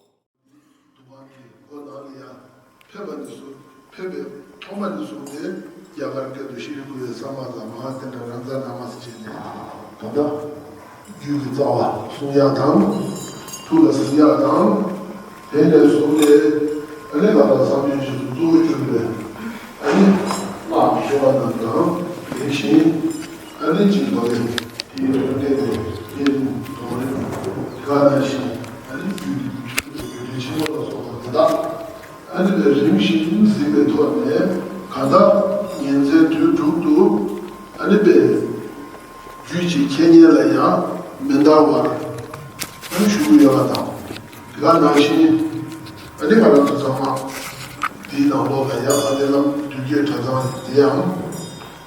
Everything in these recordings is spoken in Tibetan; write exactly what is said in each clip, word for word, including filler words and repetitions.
འདུ་ཁང་གི་སྒོ་ནང་ལ་ཡང་ཕེབས་པ་ནས་བཟུང་ཕེབས་པའི་ཐོག་མ་ནས་བཟུང་སྟེ་རྒྱ་གར་སྐད་དུ་ཤྲཱི་གུ་རུ་སཱ་མ་དྷརྨ་དེ་འདྲ་རཱ་མ་ན་ན་མ་ཟེར་བྱས་ནས་ད་ལྟ་རྒྱུད་ཀྱི་རྩ་བ་གསུང་ཡག་དང་ཐུགས་ལ་གཟིགས་ཡག་དང་། དེ་ནས་བཟུང་སྟེ་ཨ་ནི་ང་རང་བསམ་ཡས་ཀྱི་གཙོ་བོ་གྱུར་པའི་ཨ་ནི་སྔགས་ཀྱི་མཆོད་པ་རྣམས་དང་། དེ་བཞིན་ཨ་ནི་གཅིག་ཏུ་ལས། དེའི་རིང་བསྟན་ཏེ་དེ་རིང་དོ་རིང་ག་ནང་བཞིན་ཨ་ནི་རྒྱུད་ཀྱི་རྒྱུད་སྡེ་ཆེན་པོ་ལ་སོགས་པ་དེ་དག་ཨ་ནི་པའི་རིམ་བཞིན་གཟིགས་པའི་ཐོག་ནས་གང་ལྟར་ཉིན་མཚན་དུས་དྲུག་ཏུ་ཨ་ནི་པའི་རྒྱུད་ཀྱི་འཁྱེར་ཉན་ལ་ཡང་མི་འདའ་བར་ཨ་ནི་ཞུ་གི་ཡོད་པ་དང་། དེ་ག་ནང་བཞིན་ཨ་ནི་ང་རང་ཚོ་ཚང་མ་དེའི་ནང་ལོགས་ལ་ཡང་ཨ་ནི་ལམ་དུས་ཀྱི་གྲྭ་ཚང་དེ་ཡང་།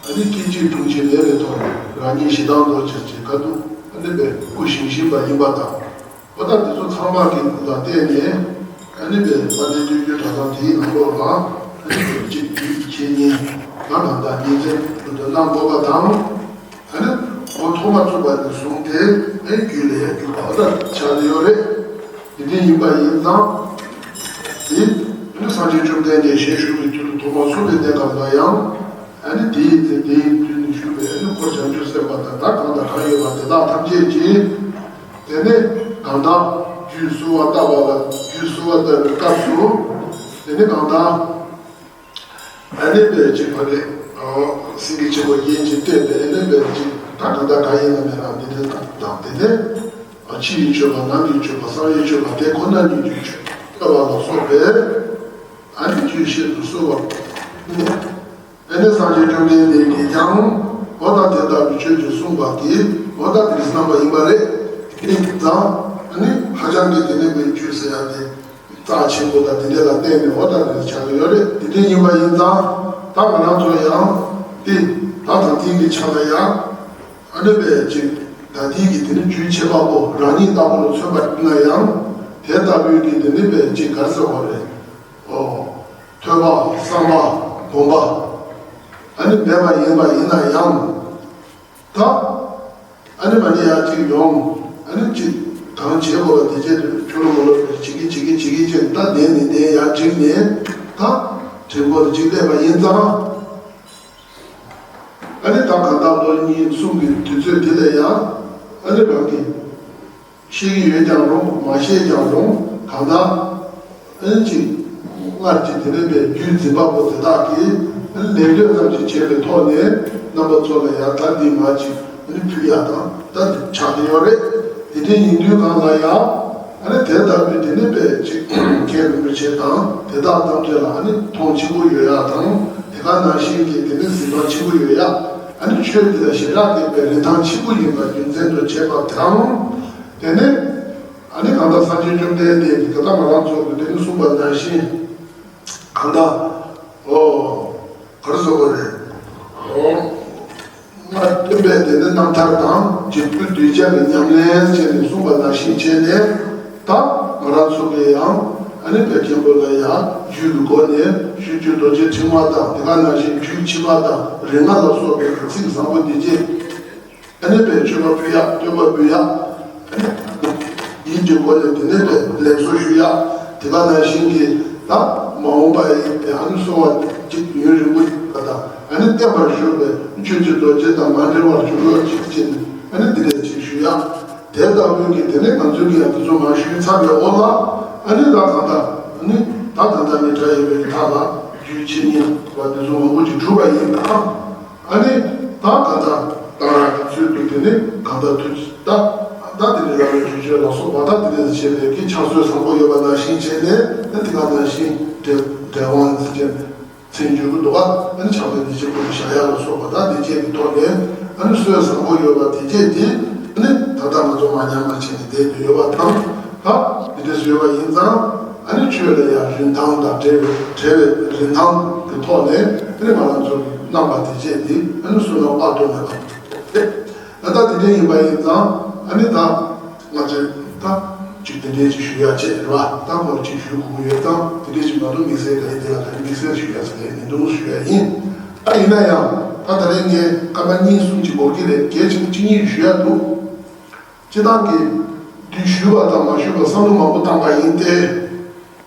ཨ་ནི་སྐྱེ་འཆི་གྲོངས་འཆི་མེད་པའི་ཐོག་ནས་རང་ཉིད་ཞེ་སྡང་དུ་བྱས་ཀྱི་ཁ་ཐུག་ཨ་ནི་པའི་སྐུ་བཞེངས་བཞིན་པ་ཡིན་པ་དང་། འོ་ད་འདི་ཚོ་ཚང་མ་གི་ལ་བརྟེན་ནས་ཨ་ནི་པའི་དཔལ་ལྡན་དུས་ཀྱི་གྲྭ་ཚང་དེའི་ནང་ལོགས་ལ་ཨ་ནི་པའི་སྐྱེ་འཆི་འཁྱེར་ཉན་ལ་ནང་དང་ཉིན་མཚན་དུ་འདོན་སྟངས་དགོས་པ་དང་། ཨ་ནི་འོ་ཐོག་མ་བཙུགས་པ་ནས་བཟུང་སྟེ་ཨ་ནི་རྒྱུད་ལ་ཡང་འགྱུར་བ་འོ་ད་ཆགས་ཀྱི་ཡོད་རེད། དེ་འདྲ་ཡིན་པ་ཡིན་ཙང་། དེ་ནི་སངས་རྒྱས་བཅོམ་ལྡན་འདས་ཞལ་བཞུགས་པའི་དུས་ལ་ཐོག་མར་གསུངས་པའི་གནས་སྐབས་ལ་ཡང་། ཨ་ནི་དེའི་ཚེ་དེའི་དུས་ནས་བཞུགས་པའི་ཨ་ནི་འཁོར་བྱང་ཆུབ་སེམས་དཔའ་དང་ད་གང་དང་གང་ཡོད་པ་དེ་དག་ཐམས་ཅད་ཀྱིས། དེ་ནས་གང་དག་ རྒྱུད་གསུམ་པ་བལྟ་བ་ལ་རྒྱུད་གསུམ་པ་བལྟ་བའི་སྐབས་སུ་དེ་ནི་གང་ལྟར། ཨ་ནི་པའི་ཅིག་ཕ་གི་སེང་གེ་ཆེན་པོ་རྒྱན་གྱིས་སྤྲས་པའི་ཨ་ནི་པའི་ཅིག་ད་གང་ལྟར་གང་ཡིན་ན་མེད་ན་འདི་འདྲ་དང་དེ་ནས་ཕྱི་ཡི་མཆོད་པ་ནང་གི་མཆོད་པ་བསམ་ཡས་མཆོད་པ་དེ་ཁོ་ན་ཉིད་ཀྱི་མཆོད་པ་ལ་སོགས་པའི་ཨ་ནི་རྒྱུད་བཤད་དུ་གསོལ་བ་ནི། དེ་ནས་སངས་རྒྱས་བཅོམ་ལྡན་འདས་ཀྱིས་ཀྱང་འོ་ད་དེ་ལྟ་བུའི་ཆོས་ཀྱི་གསུངས་པ་དེ་འོ་ད་དེ་རྣམ་པ་ཡིན་པ་རེད། དེ་ཙང་ཨ་ནི་ཧ་ཅང་གི་དེ་ནས་པའི་རྒྱུད་ཟེར་ཡ་དེ་རྩ་ཆེན་པོ་དང་དེ་འདྲ་ལ་བརྟེན་ནས་འོ་ད་དེ་ཆགས་ཀྱི་ཡོད་རེད། དེ་འདྲ་ཡིན་པ་ཡིན་ཙང་ད་ང་རང་ཚོ་ཡང་དེ་ད་ད་ཐེངས་ཀྱི་ཆ་ལ་ཡང་ཨ་ནི་པའི་ཅིག་ད་ཐེངས་ཀྱི་དེ་ནི་རྒྱུད་ཆེ་བ་པོ་རང་ཉིད་ལྟ་བུ་ལ་མཚོན་པ་ཡིན་ན་ཡང་དེ་ལྟ་བུའི་གི་དེ་ནི་པའི་ཅིག་ག་རེ་ཟེར་བ་རེད། ཨོ། ཐོས་པ་བསམ་པ་སྒོམ་པ་ཨ་ནི་མེད་པ་ཡིན་པ་ཡིན་ན་ཡང་། ད་ཨ་ནི་མ་ནི་ཡ་གཅིག་ཡོང་ཨ་ནི་གཅིག་གང་བྱེད་དགོས་པ་དེ་བྱེད་དུ་ཁྱོད་རང་མོ་ལོ་བྱེད་ཀྱི་བྱེད་ཀྱི་བྱེད་ཀྱི་བྱེད་ད་བསྡད་ནས་བསྡད་ཡ་གཅིག་ནས་ད་དྲན་པོ་དེ་གཅིག་སླེབས་པ་ཡིན་ཙང་། ཨ་ནི་ད་གང་ལྟར་ལོ་གཉིས་གསུམ་གྱི་དུས་ཚོད་དེ་ལ་ཡང་ཨ་ནི་རང་གི་ཤེས་ཀྱི་ཡོད་ཀྱང་རུང་མ་ཤེས་ཀྱང་རུང་གང་ལྟར་ཨ་ནི་ཅིག་སྔར་གྱི་དེ་རིང་པའི་རྒྱུད་འཛིན་པ་པོ་དེ་དག་གིས་ཨ་ནི་ལེགས་འདོད་ཙམ་ཞིག་བྱས་པའི་ཐོག་ནས་རྣམ་པ་ཚོ་ལ་ཡང་ད་འདི་མ་ཅིག་ཨ་ནི་ཕུལ་ཡ་དང་ད་འདི་ཆགས་ཀྱི་ཡོད་རེད། དེ་འདྲའི་ཡིན་དུས་གང་ལ་ཡང་ཨ་ནི་དེ་ལྟ་བུའི་དེ་ནི་པའི་ཅིག་མཁན་རིན་པོ་ཆེ་དང་དེ་དག་རྣམ་འདྲེན་ལ་ཨ་ནི་མཐོང་ཆེན་པོ་ཡོད་ཡ་དང་དེ་ག་ནང་བཞིན་གྱི་དེ་ནི་གཟིགས་མཐོང་ཆེན་པོ་ཡོད་ཡ། ཨ་ནི་ཆོས་འདི་ལ་ཞེ་དྲག་གི་པའི་རིན་ཐང་ཆེན་པོ་ཡིན་པ་རྒྱུ་མཚན་དུ་བྱས་པ་དང་། དེ་ནི་ཨ་ནི་གང་ལྟར་སངས་རྒྱས་བཅོམ་ལྡན་འདས་ཀྱིས་ད་ལྟ་ང་རང་ཚོ་གི་དེ་ནི་གསུངས་པ་ནང་བཞིན་གང་ལྟར་ཨོ་ག་རེ་ཟེར་དགོས་རེད། ཨོ། སྔར་སྟོན་པའི་དེ་ནི་རྣམ་ཐར་དང་འབྲས་བུ་གདུལ་བྱ་གི་ཉམས་ལེན་བྱས་ནས་གསུངས་པ་ནང་བཞིན་བྱས་ནས་ད་ང་རང་ཚོ་གི་ཡང་ཨ་ནི་བོད་མཁན་པོ་ལ་ཡང་རྒྱུད་ཀྱི་སྒོ་ནས་ཤུལ་རྒྱུད་རྡོ་རྗེ་ཕྲེང་བ་དང་དེ་ག་ནང་བཞིན་རྒྱུད་ཕྱི་མ་དང་རིམ་ལྔ་ལ་སོགས་པའི་ཚིག་བཟང་པོ་འདི་བཅས་ཨ་ནི་བོད་མཆོད་པ་ཕུལ་ཡག་བསྟོད་པ་འབུལ་ཡག་ཡིད་ཀྱི་སྒོ་ནས་དེ་ནས་བས་ལེགས་གསོ་ཞུ་ཡག་དེ་ག་ནང་བཞིན་གྱི་ད་མ་འོངས་པ་ཡི་དེ་ཨ་ནི་གསོལ་བ་གཅིག་ཡུན་རིང་པོ་ཡིན་པ་དང་ཨ་ནི་བརྟན་པར་བཞུགས་པའི་ཆོས་ཀྱི་རྡོ་རྗེ་དང་མ་འབྲལ་བར་གྱུར་ཅིག་ཅེས་ཨ་ནི་འདི་ལས་ཅིག་ཞུ་ཡག་དེ་ལྟ་བུའི་གི་དེ་ནས་ང་ཚོའི་གི་ཡང་དེ་ཚོ་མ་ཞུས་ཚར་བའི་འོག་ལ་ཨ་ནི་ད་གང་ལྟར་ཨ་ནི་ད་ད་ལྟ་ནི་གྲྭ་ཡིན་པའི་ཐག་ལ་རྒྱུད་ཆེ་གཉིས་པ་དེ་ཚོ་མང་པོ་ཅིག་གྲུབ་པ་ཡིན་ད། ཨ་ནི་ད་ག་ད་གཏང་རག་གི་ཚུལ་དུ་དེ་ནི་ག་ད་དུས་ད་ད་དེ་ནི་རང་རེ་ཆོས་ཆོས་ལ་སོགས་པ་ད་དེ་ནི་བྱེད་པའི་གི་ཕྱག་སྲོལ་བཟང་པོ་ཡོད་པ་ནང་བཞིན་བྱས་ནས་ད་དེ་ག་ནང་བཞིན་འབྲེལ་འབྲེལ་དབང་འཛིན་ཅན་མཚན་བརྗོད་ཀྱི་འདུག་པ་ཨ་ནི་ཕྱག་དཔེ་འདི་བྱེད་པོ་དུ་བཞག་ཡག་ལ་སོགས་པ་ད་དེ་བཅས་ཀྱི་ཐོག་ནས་ཨ་ནི་སྲོལ་བཟང་པོ་ཡོད་པ་དེ་བཅས་དེ་ཨ་ནི་ད་ལྟ་ང་ཚོ་མ་ཉམས་པ་བྱས་ནས་བསྡད་དུ་ཡོད་པ་དང་ད་དེ་འདྲ་ཡོད་པ་ཡིན་ཙང་། ཨ་ནི་ཆོས་ལ་ཡང་རིན་ཐང་དང་འབྲེལ་བའི་འབྲེལ་བའི་རིན་ཐང་གི་ཐོག་ནས་ཨ་ནི་ང་རང་ཚོ་གི་རྣམ་པ་དེ་བཅས་འདི་ཨ་ནི་བསོད་ནམས་དཔག་ཏུ་མེད་པ་རེད། ད་ལྟ་དེ་འདྲ་ཡིན་པ་ཡིན་ཙང་ཨ་ནི་ད་ང་ཚོས་ད་ཅིག་དེ་འདྲའི་ཅིག་ཞུ་ཡ་བྱས་རེད་བ། ད་ཁོ་ཅིག་ཞུ་དགོས་ཀྱི་ཡོད་ཙང་དེ་འདྲའི་ཅིག་མ་གཏོགས་དམིགས་བསལ་ག་ཡིན་དེ་ལ་ག་ཡིན་དམིགས་བསལ་ཞུ་ཡ་ཟེར་ག་ཡིན་མི་འདུག་ཞུ་ཡ་ཡིན། ད་ཡིན་ན་ཡང་ད་ད་རེས་ངས་སྐར་མ་གཉིས་གསུམ་ཅིག་འགོར་གྱི་རེད། གལ་ཆེན་པོ་གཅིག་གཉིས་ཞུ་ཡ་འདུག་སྤྱི་བཏང་གི་འདི་ཞུས་པ་དང་མ་ཞུས་པ་བསམ་བློ་མང་པོ་བཏང་པ་ཡིན་ཏེ།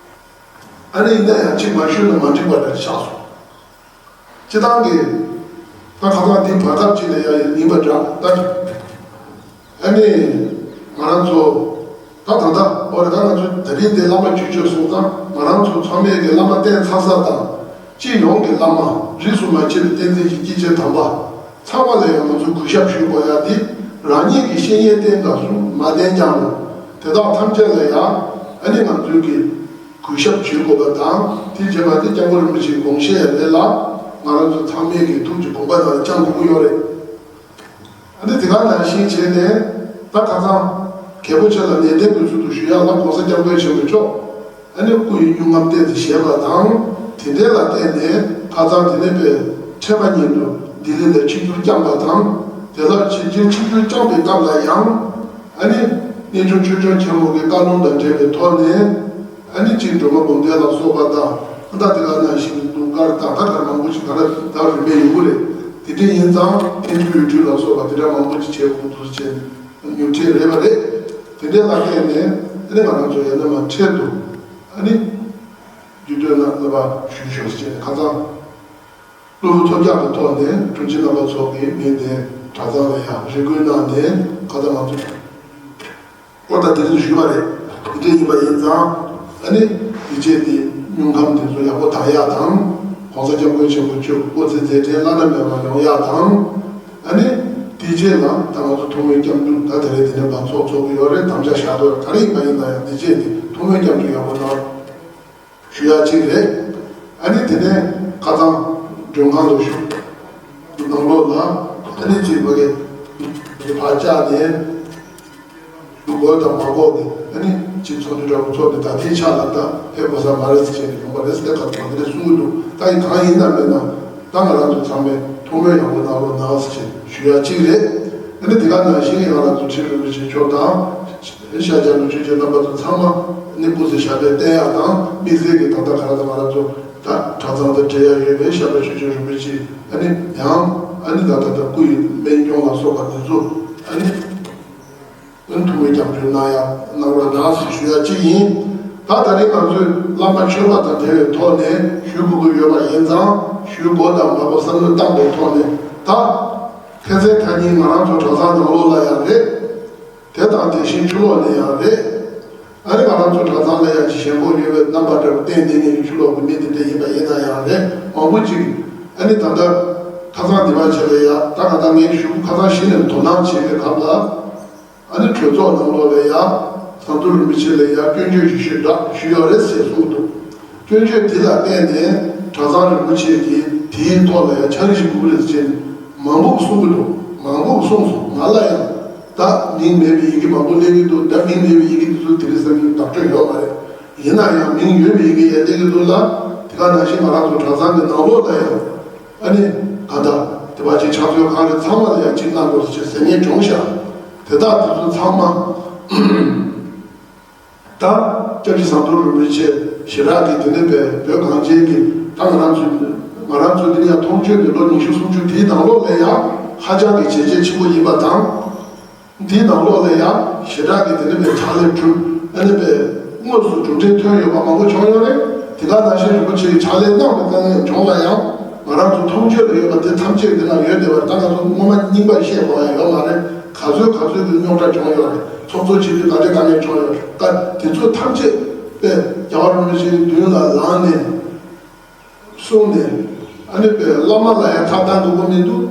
ཨ་ནི་ཡིན་ན་ཡང་གཅིག་མ་ཞུས་ན་མ་འགྲིག་པ་འདྲ་ཆགས་སོང་། སྤྱི་བཏང་གི་ད་ཁ་སང་འདི་བར་སྐབས་གཅིག་ལ་ཡང་ཡིན་པ་འདྲ་ད། ཨ་ནི་ང་རང་ཚོ་ད་ད་ལྟ་འོ་རེད། ད་ང་ཚོ་ད་རིང་འདི་བླ་མ་ཇུས་ཆོད་སོང་ཙང་ང་རང་ཚོ་ཚང་མས་ཀྱི་བླ་མ་བསྟེན་ཚར་ས་དང་སྤྱི་ཡོངས་ཀྱི་བླ་མ་རིས་སུ་མ་ཆད་པའི་བསྟན་འཛིན་གྱི་སྐྱེས་ཆེན་དམ་པ། ཚང་མ་ལ་ཡང་ང་ཚོས་གུས་ཞབས་ཞུ་དགོས་ཡ་དེ་རང་ཉིད་ཀྱི་བཤེས་གཉེན་བསྟེན་དང་གསུམ་མ་བསྟེན་ཀྱང་རུང་དེ་དག་ཐམས་ཅད་ལ་ཡང་ཨ་ནི་ང་ཚོས་ཀྱི་གུས་ཞབས་བྱེད་དགོས་པ་དང་དེ་བྱས་པ་དེ་སྐྱབས་མགོན་རིན་པོ་ཆེའི་དགོངས་བཞེད་ལས་ལ་ང་རང་ཚོ་ཚང་མས་ཀྱི་ཐུགས་ཀྱི་དགོངས་པ་དང་བཅངས་དགོས་ཀྱི་ཡོད་རེད། ཨ་ནི་དེ་ག་ནང་བཞིན་བྱས་ནས་ད་ཁ་སང་རྒྱལ་པོ་ཆེ་ལ་ནན་ཏན་དུ་ཚུལ་དུ་ཞུ་ཡག་ལ་༸གོང་ས་༸སྐྱབས་མགོན་ཆེན་པོ་མཆོག་ཨ་ནི་སྐུ་ཡི་སྙུང་གནམ་བསྟན་ཏེ་བཞེས་པ་དང་དེ་འདྲའི་ལ་བརྟེན་ནས་ཁ་སང་དེ་ནས་པའི་ཕྲེང་བ་ཉིད་དུ་ལྡི་ལི་ལ་ཆིབས་བསྒྱུར་བསྐྱངས་པ་དང་དེ་ལ་ཆིབས་བསྒྱུར་ཆིབས་བསྒྱུར་བསྐྱངས་པའི་སྐབས་ལ་ཡང་ཨ་ནི་གནས་ཆུང་ཆོས་སྐྱོང་ཆེན་མོ་གི་བཀའ་ལུང་དང་འབྲེལ་བའི་ཐོག་ནས་ཨ་ནི་གཅིག་སྒྲོལ་མ་སྒོམ་བཟླས་ལ་སོགས་པ་དང་ཨ་ད་དེ་ག་ནང་བཞིན་གདུགས་དཀར་དང་ད་གར་མང་པོ་ཞིག་ག་ར་ད་རིམ་པས་ཡོང་གི་རེད། དེ་འདྲ་ཡིན་ཙང་བསྟན་འགྱུར་ཡིག་འབྲུ་ལ་སོགས་པ་དེ་འདྲ་མང་པོ་ཞིག་བྱས་འོང་དུས་ཆེན་མྱུར་འཕྲད་རེད་པ་རེད། དེ་འདྲའི་ལ་བརྟེན་ནས་ཨ་ནི་ང་རང་ཚོ་ཡང་ན་མ་འཕྲལ་དུ་ཨ་ནི་རྒྱུད་སྟོད་ན་བསླབ་པ་ཞུས་ཤོག་ཅེས་ཁ་སང་གློ་བུར་ཐོལ་རྒྱག་གི་ཐོག་ནས་དྲུང་ཆེ་རྣམ་པ་ཚོ་གིས་ངས་ནས་གྲྭ་ཚང་ལ་ཡང་རེ་སྐུལ་གནང་ནས་ཁ་སང་ང་ཚོ་ཨོ་ད་དེ་རིང་ཞུས་པ་རེད། དེ་འདྲ་ཡིན་པ་ཡིན་ཙང་། ཨ་ནི་དེ་བྱས་ཏེ་དངུལ་ཁང་དེ་ཚོ་ཡག་པོ་དར་ཡག་དང་། ༸གོང་ས་༸སྐྱབས་མགོན་ཆེན་པོ་མཆོག་སྐུ་ཚེ་མཛད་བྲེལ་བླ་ན་མེད་པ་ཡོང་ཡག་དང་། ཨ་ནི་དེ་རྗེས་ལ་ད་ང་ཚོ་ཐུགས་སྨོན་སྐྱབས་འཇུག་ད་དེ་རིང་དེ་ནས་འབག་ཚོགས་ཚོགས་ཀྱི་ཡོད་རེད། དམ་བཅའ་བཞག་འདུག་ག་རེ་ཡིན་པ་ཡིན་ན་ཡང་དེ་རྗེས་དེ་ཐུགས་སྨོན་སྐྱབས་འཇུག་ཡག་པོ་གནང་ཞུ་ཡག་གཅིག་རེད། ཨ་ནི་དེ་ནས་ཁ་སང་མགྲོན་ཁང་ལ་བཞུགས་ནང་ལོགས་ལ་ཨ་ནི་ཅིག་ཕ་གི་ཕར་བཅར་ནས། ཞུ་དགོས་དང་མ་དགོས་ཀྱི་ཨ་ནི་སྤྱི་ཚོགས་འདི་འདྲ་བོ་ཚོགས་ནས་ད་ལྟའི་ཆ་ལ་ད་ཕེབས་དགོས་ས་མ་རེད་ཟེར་བྱས་ནས་ཡོང་པ་རེད་ཟེར་ཏེ་ཁ་ཐོག་འདི་འདྲ་གསུང་གི་འདུག་ད་ཡིན་གང་ཡིན་ན་མེད་ན་ད་ང་རང་ཚོ་ཚང་མས་ཐུགས་སྨོན་ཡག་པོ་གནང་རོགས་གནང་ཟེར་བྱས་ཞུ་ཡག་གཅིག་རེད། ཨ་ནི་དེ་ག་ནང་བཞིན་གྱི་ང་རང་ཚོ་ཁྲི་རིན་པོ་ཆེ་མཆོག་དང་ཤར་རྒྱག་ལུགས་ཆོས་ཅན་རྣམ་པ་ཚོ་ཚང་མ་ཨ་ནི་སྐུ་ཚེ་ཞབས་པད་བརྟན་ཡག་དང་དམིགས་བསལ་གྱི་ད་ལྟ་ག་རེ་ད་ང་རང་ཚོ་ད་གྲྭ་ཚང་དང་འབྲེལ་ཡག་ཡོད་པའི་ཤར་པ་ཆོས་རྒྱལ་རིན་པོ་ཆེ་ཨ་ནི་ཡང་ཨ་ནི་ད་ལྟ་ད་སྐུ་ཡི་སྨན་སྐྱོང་ལ་སོགས་པ་འདི་ཚོ་ཨ་ནི། ཨ་ནི་ཐུགས་སྨོན་སྐྱབས་འཇུག་གནང་ཡག་གནང་རོགས་གནང་ཞེས་ཞུ་ཡག་གཅིག་ཡིན། ད་ད་རེས་ང་ཚོས་བླ་མ་མཆོད་པ་དང་འབྲེལ་བའི་ཐོག་ནས་ཞུ་དགོས་ཀྱི་ཡོད་པ་ཡིན་ཙང་ཞུ་དགོས་དང་མ་དགོས་བསམ་བློ་བཏང་པའི་ཐོག་ནས་ད། ཁ་སང་ཁ་ཉིན་ང་རང་ཚོ་གྲྭ་ཚང་ནང་ལོགས་ལ་ཡང་རེད། དེ་དང་དེ་བཞིན་ཕྱི་ལོགས་ནས་ཡང་རེད། ཨ་ནི་ང་རང་ཚོ་གྲྭ་ཚང་ལ་ཡང་ཅིག་ཞེན་ཁོག་ཡོད་པའི་རྣམ་པ་འདྲ་བོ་བསྟན་བསྡད་མཁན་གྱི་ཕྱི་ལོགས་ཀྱི་མི་དེ་འདྲ་ཡིན་པ་ཡིན་ན་ཡང་རེད། མང་པོ་ཅིག་ཨ་ནི་ད་ལྟ་ཁ་སང་འདི་པར་བྱས་པའི་ཡ་ད་ག་ད་ངས་ཞུ་ཁ་སང་གཞི་ནས་དོ་སྣང་བྱེད་པའི་སྐབས་ལ། ཨ་ནི་གྲོས་ཚོགས་ནང་ལོགས་ལ་ཡ། ཟམ་གདོང་རིན་པོ་ཆེ་ལ་ཡ་སྐྱོན་བརྗོད་ཞུ་ཞུས་འདྲ་ཞུས་ཡོད་རེད་ཟེར་གསུངས་འདུག་སྐྱོན་བརྗོད་འདི་ལ་བརྟེན་ནས་གྲྭ་ཚང་རིན་པོ་ཆེ་གིས་དེའི་ཐོག་ལ་ཡ་ཕྱག་བྲིས་ཞིག་དགོས་རེད་ཟེར་ནས་མང་པོ་གསུང་གི་འདུག་མང་པོ་གསུངས་སོང་། ང་ལ་ཡང་ད་མིང་མེད་པའི་ཡི་གེ་མང་པོ་སླེབས་ཀྱི་འདུག་ད་མིང་མེད་པའི་ཡི་གེ་འདི་ཚོ་དེ་རིང་སང་ཉིན་བདག་སྤྲོད་ཡོད་མ་རེད། ཡིན་ན་ཡང་མིང་ཡོད་པའི་ཡི་གེ་ཡང་སླེབས་ཀྱི་འདུག་ལ། དེ་ག་ནང་བཞིན་ང་རང་ཚོ་གྲྭ་ཚང་གི་ནང་ལོགས་ལ་ཡང་། ཨ་ནི། ག་ད། དེ་བ་ཅིག་ཕྱག་མཛོད་ཁང་རེ་ཚང་མ་ལ་ཡང་གཅིག་གནང་དགོས་ཟེར་ཟེར་མཁན་བྱུང་ཤག་དེ་དག་དེ་ཚོ་ཚང་མ། ད། སྐྱབས་རྗེ་ཟམ་གདོང་རིན་པོ་ཆེ་ཞེ་དྲག་གི་དེ་ནས་པའི་བོད་གངས་ཅན་གྱི་ད་ང་རང་ཚོ། ང་རང་ཚོ་འདི་ནས་ཡང་མཐོང་ཆོས་ཀྱི་ལོ་ཉི་ཤུ་སུམ་ཅུ་དེའི་ནང་ལོགས་ལ་ཡང་ཧ་ཅང་གི་བྱས་རྗེས་ཆེན་པོ་ཡིན་པ་དང་། འདིའི་ནང་ལོགས་ལ་ཡང་ཞེ་དྲག་གི་དེ་འདྲ་བའི་ཕྱག་ལས་གྲུབ་ཨ་ནི་པའི་དངོས་སུ་གྲུབ་འབྲས་ཐོན་ཡོད་པ་མང་པོ་བྱུང་ཡོད་རེད། དེ་ག་ནང་བཞིན་རིན་པོ་ཆེའི་ཕྱག་ལས་གནང་བའི་དཀའ་ངལ་བྱུང་བ་ཡང་ང་རང་ཚོ་མཐོང་ཆོས་ལ་ཡོད་པ་དེ་ཐམས་ཅད་འདི་ན་ཡོད་བསྡད་པར་ད་ང་ཚོ་སྔོན་མ་རྙིང་པ་བཤད་དགོས་ཡ་ཡོད་མ་རེད། ག་ཚོད་ག་ཚོད་ཀྱི་རྙོག་དྲ་བྱུང་ཡོད་རེད། ཚོགས་གཙོ་བྱེད་དུས་ག་འདྲ་ག་འདྲ་བྱུང་ཡོད་རེད། ད་དེ་ཚོ་ཐམས་ཅད་པའི་རྒྱལ་བ་རིན་པོ་ཆེའི་མདུན་ལ་ལངས་ནས། གསུངས་ནས། ཨ་ནི་པའི་བླ་མ་ལ་ཡང་ཁ་བཏང་དགོས་མི་འདུག་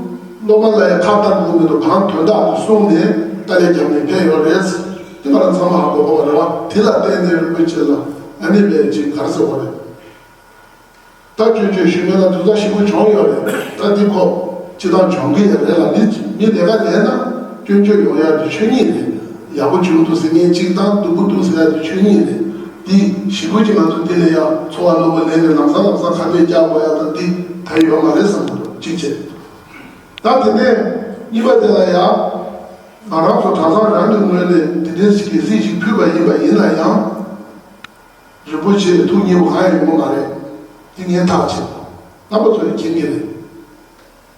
སློབ་མ་ལ་ཡང་ཁ་བཏང་དགོས་མི་འདུག་གང་དོན་དག་གི་གསུངས་ནས་དཀའ་ལས་རྒྱབ་ནས་ཕེབས་ཡོད་རེད། དེ་ང་རང་ཚང་མ་ཧ་གོ་གོ་བ་རེད་བ། དེ་ལ་བརྟེན་ནས་རིན་པོ་ཆེ་ལ་ཨ་ནི་པའི་ཅིག་ག་རེ་ཟེར་བ་རེད། ད་སྐྱོན་བརྗོད་ཞུ་མཁན་ལ་དུས་ཚོད་ཞིབ་པོ་བྱུང་ཡོད་རེད། ད་འདི་ཁོ་སྤྱི་བཏང་སྦྱོང་གི་ཡོད་རེད་ལ། མི་མི་ལས་ཀ་ལས་ན་སྐྱོན་བརྗོད་ཡོང་ཡ་དེ་ཆོས་ཉིད་རེད། ཡག་པོ་བྱུང་འདུག་ཟེར་མཁན་གཅིག་དང་སྡུག་པོ་འདུག་ཟེར་ཡ་དེ་ཆོས་ཉིད་རེད། འདི་ཞིབ་པོ་ཅིག་ང་ཚོ་འདི་ལ་ཡ་འཚོ་བ་རྣོན་པོ་ལེན་ནས་ལམ་སང་ལམ་སང་ཁ་གཏད་བཀྱག་དགོས་ཡ་དང་འདི་ད་ཡོད་མ་རེད་བསམ་གྱི་འདུག་གཅིག་བྱས། ད་དེ་ནས་གཉིས་པ་དེ་ལ་ཡ། ང་རང་ཚོ་གྲྭ་ཚང་རང་གི་ངོས་ནས་འདི་འདྲའི་ཞིག་གི་གཟིགས་ཤིག་ཕུལ་བ་ཡིན་པ་ཡིན་ན་ཡང་། རིན་པོ་ཆེ་ལ་ཐུགས་མཉེས་པོ་གང་ཡང་ཡོང་གི་མ་རེད། འདི་ངས་ཐག་བཅད་པ། རྣམ་པ་ཚོ་ཡང་མཁྱེན་གྱི་རེད།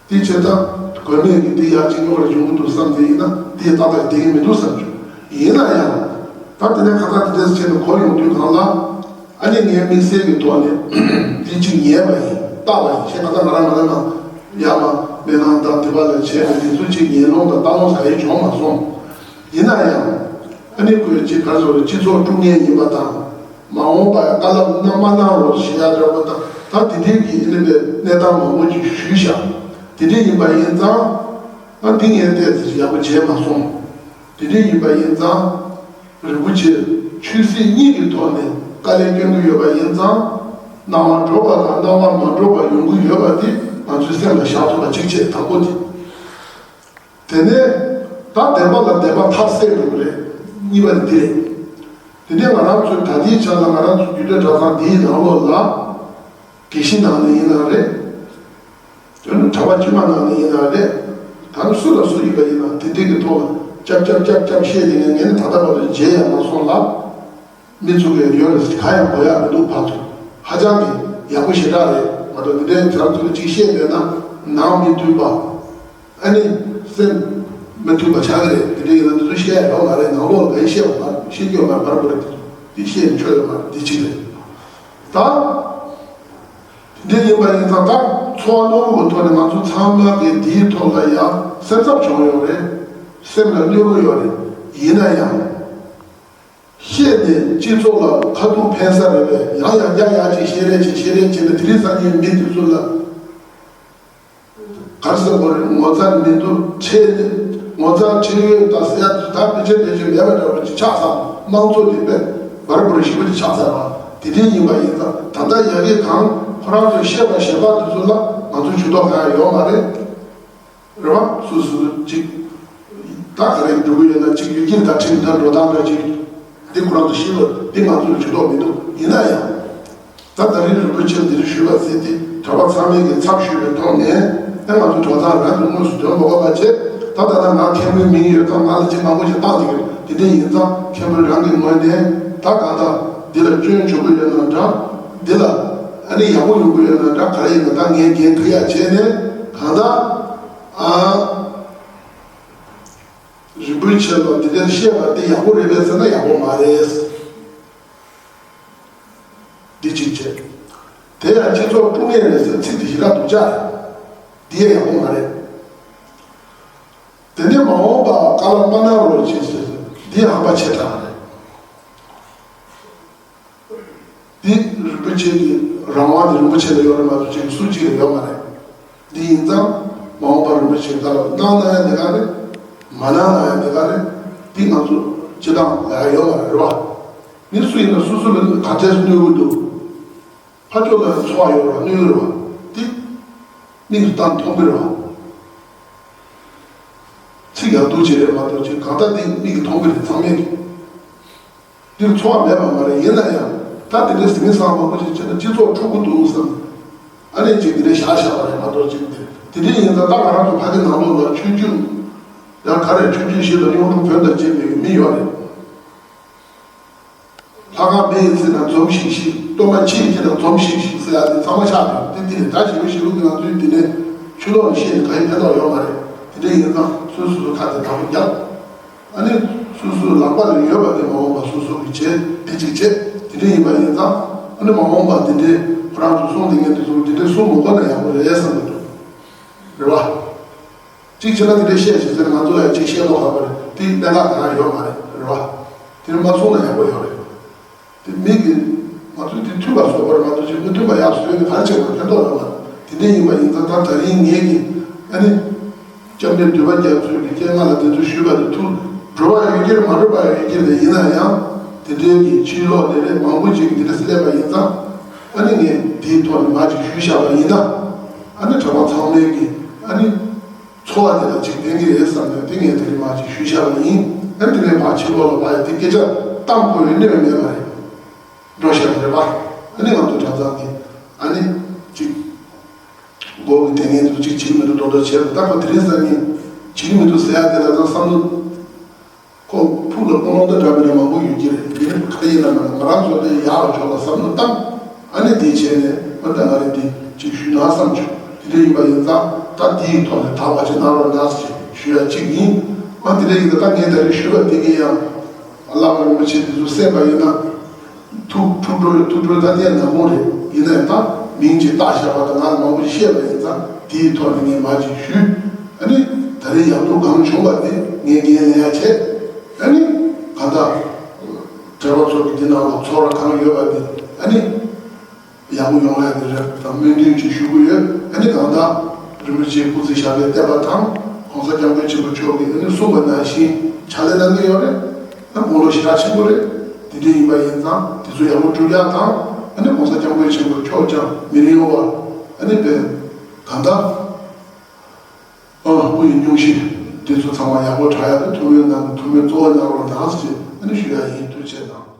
དེ་བྱས་ཙང་དགོས་མེད་ཀྱི་འདི་ཡར་ཅིག་རྙོག་དྲ་ཡོང་གི་འདུག་བསམ་དེ་ཡིན་ན་འདི་ཏག་ཏག་བསྡད་ཀྱི་མི་འདུག་བསམ་བྱུང་། ཡིན་ན་ཡང་ད་དེ་ནས་ཁ་ཚ་དེ་འདྲས་བྱས་ནས་གོ་ཡོང་དུས་གང་ལ་ཨ་ནི་ངའི་དམིགས་བསལ་གྱི་ཐོག་ནས་འདི་ཅིག་ཉན་པ་ཡིན་བལྟ་བ་ཡིན་ཞེས་ང་ཚ་ང་རང་ང་རང་ནང་ཡར་མར་སྨན་ཁང་དང་དེ་བ་ལ་བྱས་ནས་དེ་ཚོ་ཅིག་ཉན་ལོང་དང་ལྟ་ལོང་ཟ་ཡི་བྱུང་མ་སོང་། ཡིན་ན་ཡང་ཨ་ནི་ཁོས་ཅིག་ག་རེ་ཟེར་སྤྱི་ཚོགས་དཀྲུག་མཁན་ཡིན་པ་དང་། མ་འོངས་པར་བཀའ་སློབ་གནང་མ་གནང་རོགས་ཞེས་ཡ་འདྲ་པོ་དང་ད་དེ་འདྲའི་གི་ཨེ་ནི་པའི་གནས་སྟངས་མང་པོ་ཅིག་ཞུས་བཞག་དེ་འདྲ་ཡིན་པ་ཡིན་ཙང་ང་འདི་ངས་ཏོག་ཙམ་ཡག་པོ་བྱས་མ་སོང་། དེ་འདྲ་ཡིན་པ་ཡིན་ཙང་རིན་པོ་ཆེ་ཆོས་སྲིད་གཉིས་ཀྱི་ཐོག་ནས་དཀའ་ལས་སྐྱོན་གྱི་ཡོད་པ་ཡིན་ཙང་སྣང་བ་འགྲོ་བ་དང་སྣང་བ་མ་འགྲོ་བ་ཡོང་གི་ཡོད་པ་དེ་ང་ཚོའི་སེམས་ལ་བཞག་ཐུབ་པ་གཅིག་བྱས་དང་པོ་དེ། དེ་ནས་ད་བདེན་པ་ལ་བདེན་པ་མཐར་གསལ་དགོས་ཀྱི་རེད། གཉིས་པ་དེ་འདི་རེད། དེ་ནས་ང་རང་ཚོའི་ད་ལྟའི་ཆ་ལ་ང་རང་ཚོ་རྒྱུད་སྟོད་གྲྭ་ཚང་འདིའི་ནང་ལོགས་ལ་དགེ་བཤེས་ནང་ནས་ཡིན་ན་རེད། དོན་གྲྭ་པ་དཀྱུས་མ་ནང་ནས་ཡིན་ན་རེད། ད་ནི་སུ་ལ་སུ་ཡིན་པ་ཡིན་ན་དེ་འདྲའི་གི་ཐོག་ལ་ཀྱབ་ཀྱབ་ཀྱབ་ཀྱབ་བཤད་དེ་ངས་ངས་ནི་ད་ལྟ་བར་དུ་མཇལ་ཡང་མ་སོང་ལ། མི་ཚོ་གིས་ཡོད་རེད་ག་ཡང་གོ་ཡག་མི་འདུག་ཕར་ཚུར་ཧ་ཅང་གི་ཡག་པོ་ཞེ་དྲག་རེད་མ་གཏོགས་འདི་འདྲའི་བྱ་ཚུལ་གཅིག་བཤད་པས་ན་ནང་མི་མཐུན་པ། ཨ་ནི་སེམས་མི་མཐུན་པ་ཆགས་ཀྱི་རེད། འདི་འདྲའི་ཡིན་ན་འདི་ཚོ་བཤད་ཡག་ཡོད་མ་རེད། ནང་ལོགས་ལ་ག་ཡེ་བཤད་པ་མ་བཤད་རྒྱུ་ཡོད་མ་རེད། འདི་བཤད་ཆོག་ཡོད་མ་རེད། འདི་གཅིག་རེད། ད་འདི་འདྲ་ཡིན་པ་ཡིན་ཙང་ད་འཚོ་བ་རྣོན་པོ་གི་ཐོག་ནས་ང་ཚོ་ཚང་མ་གིས་འདིའི་ཐོག་ལ་ཡ་སེམས་འཚབ་བྱུང་ཡོད་རེད། སེམས་ལ་གནོད་ཀྱི་ཡོད་རེད། ཡིན་ན་ཡང་། བཤད་ནས་སྤྱི་ཚོགས་ལ་ཁ་ཐུག་ཕན་ས་རེད་པས། ཡང་ཡང་བསྐྱར་ཡར་ཅིག་བཤད་རེས་ཅིག་བཤད་རེས་བྱས་ནས་དེ་རིང་སང་ཉིན་མི་དེ་ཚོ་ལ་ག་རེ་ཟེར་དགོས་རེད། ངོ་ཚ་མི་འདུག་ཆེ་ནས་ངོ་ཚ་ཁྲེལ་ཡོད་དང་ཟེར་ཡ་དེ་དག་ཕལ་ཆེར་ཕལ་ཆེར་མེད་པ་འདྲ་བོ་ཅིག་ཆགས་ཚར། དམངས་གཙོ་ལས་པས་འབར་འབུར་ཞེ་པོ་ཅིག་ཆགས་ཚར་བ་དེ་འདྲའི་ཡིན་པ་ཡིན་ཙང་། ད་ལྟ་ཡ་གི་གང་ཁོ་རང་ཚོས་བཤད་པ་གཞན་པ་དེ་ཚོ་ལ་ང་ཚོ་ཇུས་གཏོགས་གང་ཡང་ཡོད་མ་རེད། རེད་བ། སུ་སུ་ཅིག་ད་ག་རེ་འགྲོ་གི་ཡོད་ན་ཅིག་ཡུལ་སྐྱིད་དང་ཁྲིམས་དང་འགྲོ་སྟངས་འདྲ་ཅིག་འདི་ཁོ་རང་ཚོ་ཤེས་པ་འདི་ང་ཚོ་ལ་ཇུས་གཏོགས་མི་འདུག་ཡིན་ན་ཡང་། ད་ད་རིང་རིན་པོ་ཆེ་འདིར་ཞུས་པ་ཟེར་ཏེ་གྲྭ་པ་ཚང་མས་ཀྱི་ཚབ་ཞུས་པའི་ཐོག་ནས་ཨེ་ང་ཚོ་གྲྭ་ཚང་རང་གི་དངོས་སུ་འདོན་དགོས་པ་བྱས། ད་ད་ལྟ་ང་མཁན་པོའི་མིང་ཡོད་ཙང་ང་ལ་ཅིག་མང་པོ་ཞིག་བཏང་བསྡད་ཀྱི་རེད། དེ་འདྲ་ཡིན་ཙང་མཁན་པོ་རང་གི་ངོས་ནས་ད་གང་ལྟར་འདི་ལ་སྐྱོན་བྱུང་གི་ཡོད་ན་འདྲ། འདི་ལ་ཨ་ནི་ཡག་པོ་ཡོང་གི་ཡོད་ན་འདྲ། ག་རེ་ཡིན་ན་ད་ངས་འགན་འཁུར་ཡག་བྱས་ནས་གང་ལྟར་ཨ། རིན་པོ་ཆེ་ལ་འདི་འདྲ་བཤད་པ་འདི་ཡག་པོ་རེད་པས་ཟེར་ན་ཡག་པོ་མ་རེད། འདི་གཅིག་བྱས། དེ་ཡང་སྤྱི་ཚོགས་དཀྲུག་ངེས་རེད་ཟེར་ཚིག་འདི་ཞེ་དྲག་སྡུག་ཅག་རེད། འདི་ཡང་ཡག་པོ་མ་རེད། དེ་ནས་མ་འོངས་པ་བཀའ་སློབ་མ་གནང་རོགས་བྱེད་ཟེར། འདི་ཡང་ཧམ་པ་ཆེ་དྲགས་རེད། འདི་རིན་པོ་ཆེ་གི་རང་དབང་འདི་རིན་པོ་ཆེ་ལ་ཡོད་རེད་མ་གཏོགས་ཅིག་སུ་གཅིག་ལ་ཡོད་མ་རེད། འདི་ཡིན་ཙང་མ་འོངས་པར་རིན་པོ་ཆེ་བཀའ་སློབ་གནང་ན་ཡང་འདི་ག་རེད། མ་གནང་ན་ཡང་འདི་ག་རེད། འདི་ང་ཚོ་སྤྱི་བཏང་ལ་ཡང་ཡོད་མ་རེད། རེད་བ། མི་སུ་ཡིན་ན་སོ་སོ་ལ་ག་ཚད་གནོད་གི་འདུག་ཕར་ཕྱོགས་ལ་ཚོར་བ་ཡོད་རེད་བ། གནོད་གི་རེད་བ། འདི་མིག་ཏུ་བལྟས་མཐོང་གི་རེད་བ། ཚིག་ཡག་སྡུག་ཅིག་རེད་མ་གཏོགས་ཅིག་གང་ལྟར་འདི་མིག་གིས་མཐོང་གི་རེད། ཚང་མས་ཀྱི། འདིར་འཚོ་བ་མེད་པ་མ་རེད། ཡིན་ན་ཡང་ད་དེ་འདྲའི་ཟིང་ངེ་སང་མང་པོ་ཞིག་བྱས་ན་སྤྱི་ཚོགས་འཁྲུག་གི་འདུག་བསམ། ཨ་ནི་ཅིག་དེ་འདྲའི་བཞག་བཞག་པ་རེད་མ་གཏོགས་ཅིག་དེ་དེ་འདྲའི་ཡིན་ཙང་ད་ང་རང་ཚོ་ཕ་གི་ནང་ལོགས་ལ་ཆོས་བརྒྱུད་ཡང་ག་རེ་ཆོས་བརྒྱུད་བཞི་དང་གཡུང་དྲུང་བོན་དང་བཅས་པའི་མི་ཡོད་རེད། ལྷ་ཁང་མེད་ཡིན་ཟེར་ན་འཛོམས་ཤིག་ཤིག་སྟོན་པ་ཕྱི་ཡི་ཁྱེད་དང་འཛོམས་ཤིག་ཤིག་ཟེར་ཡ་དེ་ཚང་མ་ཆགས་འདུག་དེ་དེ་ནས་ད་ཞི་བ་ཞི་བ་གི་ང་ཚོའི་དེ་ནས་ཆོས་ལོག་ནས་བཤད་ནས་ག་ཡི་ཕན་ཐོགས་ཡོད་མ་རེད། དེ་འདྲ་ཡིན་ཙང་སོ་སོ་སོ་ཁ་དེ་དམ་པོ་རྒྱབ། ཨ་ནི་སོ་སོའི་ལག་པ་ལ་ཡོད་པ་དེ་མ་འོངས་པ་སོ་སོ་གིས་བྱེད། དེ་གཅིག་བྱེད། དེ་འདྲ་ཡིན་པ་ཡིན་ཙང་ཨ་ནི་མ་འོངས་པ་དེ་འདྲའི་ཁོ་རང་ཚོ་གསུང་དེ་ངས་དེ་ཚོ་དེ་འདྲའི་གསུང་མ་དགོས་ན་ཡག་པོ་རེད་བསམ་གི་འདུག་རེད་བ། གཅིག་བྱས་ན་དེ་འདྲའི་བཤད་བྱེད་ཟེར་ང་ཚོ་ལ་ཡང་གཅིག་བཤད་ལོག་ཧ་པ་རེད། དེ་གནད་འགག་གང་ཡང་ཡོད་མ་རེད། རེད་བ། དེ་ནི་མ་གསུང་ན་ཡག་པོ་ཡོད་རེད། དེ་མི་གིས་ང་ཚོས་དེ་མཐུན་པ་བཟོ་དགོས་རེད་མ་གཏོགས་ཅིག་མི་མཐུན་པ་ཡག་བཟོས་ནས་ག་རེ་བྱེད་དགོས་ཕན་ཐོགས་ཡོད་མ་རེད། དེ་འདྲ་ཡིན་པ་ཡིན་ཙང་ད་ད་རིང་ངེད་ཀྱིས་ཨ་ནི། སྐྱབས་གནས་འདུས་པ་རྒྱ་མཚོས་ཀྱི་སྤྱན་སྔ་ལ་དེ་ཚོ་ཞུས་པ་དེ་ཐུགས་འགྲོ་བ་ཡོད་ཀྱི་རེད་མ་འགྲོ་བ་ཡོད་ཀྱི་རེད། ཡིན་ན་ཡང་དེ་འདྲའི་གི་ཕྱི་ལོགས་ལས་རེད་མང་པོ་ཅིག་གིས་དེ་འདྲ་སླེབས་པ་ཡིན་ཙང་ཨ་ནི་ངས་དེའི་ཐོག་ནས་མར་ཅིག་ཞུས་བཞག་པ་ཡིན་ན་ཨ་ནི་གྲྭ་པ་ཚང་མས་ཀྱི་ཨ་ནི་ཚོར་བ་དེ་ལ་ཅིག་ཕན་གྱི་རེད་བསམ་ནས་དེ་ངས་དེ་རིང་མར་ཅིག་ཞུས་བཞག་པ་ཡིན། ཨ་ནི་དེ་ནས་མར་ཕྱི་ལོགས་ལ་ཕར་ཡ་དེ་སྐད་ཆ་གཏམ་གོ་བའི་གནོད་མེད་པ་རེད། འགྲོ་ཤག་རེད་པ། ཨ་ནི་ང་ཚོ་གྲྭ་ཚང་གི་ཨ་ནི་ཅིག་མགོ་གི་དེ་ངན་དུ་ཅིག་བྱེད་ཀྱི་མི་འདུག་མདོག་མདོག་བྱས་ད་ཁོ་དེ་རིང་སང་ཉིན་བྱེད་ཀྱི་མི་འདུག་ཟེར་ཡ་དེ་ལ་ད་བསམ་བློ་ཁོ་ཕུགས་ལ་ཀུན་སློང་དང་འདྲ་མི་འདྲ་མང་པོ་ཡོད་ཀྱི་རེད། དེ་ནི་ག་རེ་ཡིན་ན་མ་ན་ང་རང་ཚོ་དེ་ཡག་ལ་ཕྱོགས་ལ་བསམ་བློ་བཏང་། ཨ་ནི་དེ་བྱས་ནས་ཨ་ད་ང་རེ་དེ་ཅིག་ཞུས་ན་བསམ་བྱུང་། དེ་འདྲ་ཡིན་པ་ཡིན་ཙང་ད་དེའི་ཐོག་ནས་དག་པ་ཅིག་གནང་རོགས་གནང་ཞེས་ཞུ་ཡ་གཅིག་ཡིན། ཨ་དེ་འདྲ་ཡིན་ཙང་ད་ངས་ད་རེས་ཞུས་པ་དེ་གི་ཡང་། བླ་མ་རིན་པོ་ཆེ་འདི་ཚོ་གསན་པ་ཡིན་ན། ཐུགས་ཐུགས་སྤྲོ་ཐུགས་སྤྲོ་ད་ལྟའི་ནག་མོ་རེད། ཡིན་ན་ཡང་ད་མིང་ཅིག་བཏགས་བཞག་པ་དང་ང་ལ་མང་པོ་ཞིག་བཤད་པ་ཡིན་ཙང་དེའི་ཐོག་ནས་ངས་མར་ཅིག་ཞུས། ཨ་ནི་ད་རེས་ཡག་སྡུག་གང་བྱུང་བ་དེ་ངས་འགན་ལེན་ཡ་བྱས། ཨ་ནི་གང་ལྟར་གྲྭ་པ་ཚོ་གི་འདི་ནང་ལ་ཚོར་བ་གང་ཡོད་པ་དེ་ཨ་ནི། ཡག་པོ་ཡོང་ཡ་དེ་རེད་དང་སྨོན་འདུན་ཅིག་ཞུ་གི་ཡོད། ཨ་ནི་གང་ལྟར་རིན་པོ་ཆེའི་སྐུ་ཚེ་ཞབས་པད་བརྟན་པ་དང་གོང་ས་སྐྱབས་མགོན་ཆེན་པོ་མཆོག་གིས་ཨ་ནི་གསུངས་པ་ནང་བཞིན་ཕྱག་ལས་གནང་གི་ཡོད་རེད། ཨ་དགུང་ལོ་ཞེ་དྲག་ཆེན་པོ་རེད། དེ་འདྲ་ཡིན་པ་ཡིན་ཙང་དེ་ཚོ་ཡག་པོ་སྒྲུབ་ཡ་དང་ཨ་ནི་གོང་ས་སྐྱབས་མགོན་ཆེན་པོ་མཆོག་ཀྱང་མི་རིང་བ་ཨ་ནི་བས་གང་ལྟར་ཨ་སྐུ་ཡི་སྙུང་གཞི་དེ་ཚོ་ཚང་མ་ཡག་པོ་དྲག་ཡ་དང་ཐུགས་སྨོན་གནང་ཐུགས་སྨོན་གཙོ་བོ་གནང་རོགས་གནང་ཞེས་ཨ་ནི་ཞུ་ཡ་ཡིན། ཐུགས་རྗེ་ཆེ་གནང་།